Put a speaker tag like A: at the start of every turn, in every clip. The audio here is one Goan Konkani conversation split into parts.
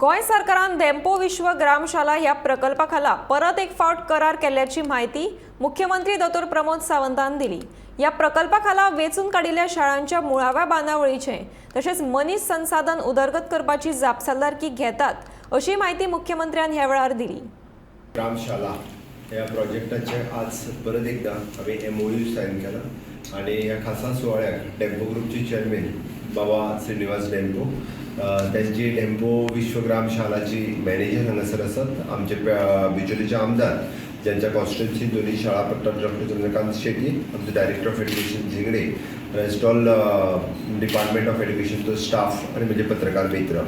A: गोंय सरकारान धेंपो विश्व ग्रामशाला ह्या प्रकल्पा खाला परत एक फावट करार केल्ल्याची म्हायती मुख्यमंत्री दोतोर प्रमोद सावंतान दिली. ह्या प्रकल्पा खाला वेंचून काडिल्ल्या शाळांच्या मुळाव्या बांदावळीचे तशेंच मनीस संसाधन उदरगत करपाची जापसालदारकी घेतात, अशी म्हायती मुख्यमंत्र्यान ह्या वेळार दिली.
B: ग्रामशाला ह्या प्रोजेक्टाचे आज परत एकदा आमी एमओयू सायन केला आनी ह्या खासा सुवाळ्याक डेम्पो ग्रुपचे चेअरमॅन बाबा श्रीनिवास डेम्पो, त्यांची डेम्पो विश्व ग्रामशालाची मॅनेजर हांगासर आसात, आमचे बिचोलीचे आमदार ज्यांच्या कॉन्स्टिट्युन्सी दोन्ही शाळा पडटात, डॉक्टर चंद्रकांत शेट्टी, आमचो director of education Zingde, rest all department of एज्युकेशनचो स्टाफ आनी म्हजे पत्रकार मित्र.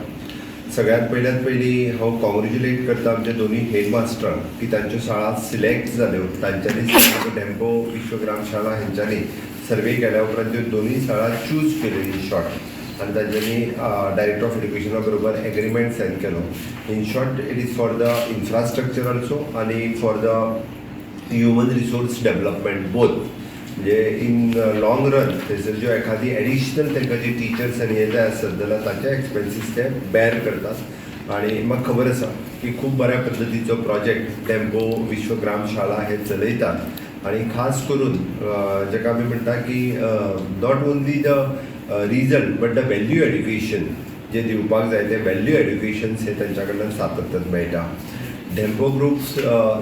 B: सगळ्यात पयल्यात पयलीं हांव कॉंग्रेच्युलेट करता आमच्या दोनूय हेडमास्टरांक की तांच्यो शाळा सिलेक्ट जाल्यो. तांच्यांनी डेम्पो विश्वग्राम शाळा हेंच्यांनी सर्वे केल्या उपरांत त्यो दोनूय शाळा चूज केल्यो इन शॉर्ट आनी तांच्यांनी डायरेक्टर ऑफ एड्युकेशना बरोबर एग्रीमेंट सायन केलो. In short, it is for the infrastructure also आनी for the human resource development both. म्हणजे इन लॉंग रन थंयसर ज्यो एखादी एडिशनल तांकां जी टिचर्स आनी हे जाय आसत जाल्यार ताचे एक्सपेन्सीस ते बेर करतात. आनी म्हाका खबर आसा की खूब बऱ्या पद्दतीचो प्रोजेक्ट डेम्पो विश्वग्राम शाळा हे चलयतात आनी खास करून जेका आमी म्हणटा की not only the result but the value education जे दिवपाक जाय, ते व्हॅल्यू एड्युकेशन्स हे तांच्या कडल्यान सातत्यान मेळटा. डेम्पो ग्रुप्स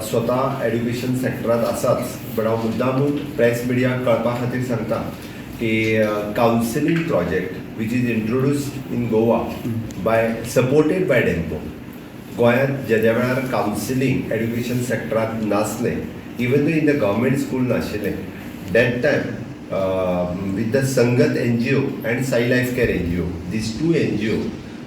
B: स्वता एड्युकेशन सेक्टरांत आसाच, बट हांव मुद्दामून प्रेस मिडियाक कळपा खातीर सांगता की counselling project which is introduced in Goa by supported by Dempo, गोंयांत जेद्या वेळार कावन्सिलींग एड्युकेशन सेक्टरांत नासलें, even though in the government school नाशिल्लें, that time with the Sangat NGO and Sai Life Care NGO, these two NGO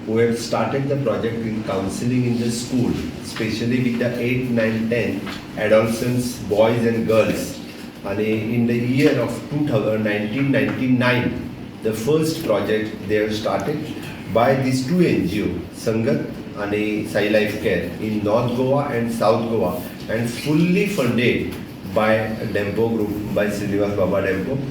B: who have started the project in counseling in the school, especially with the 8, 9, 10 adolescents, boys and girls. And in the year of 2000, 1999, the first project they have started by these two NGO, Sangat and Sai Life Care, in North Goa and South Goa, and fully funded by Dempo Group, by Srinivas Baba Dempo.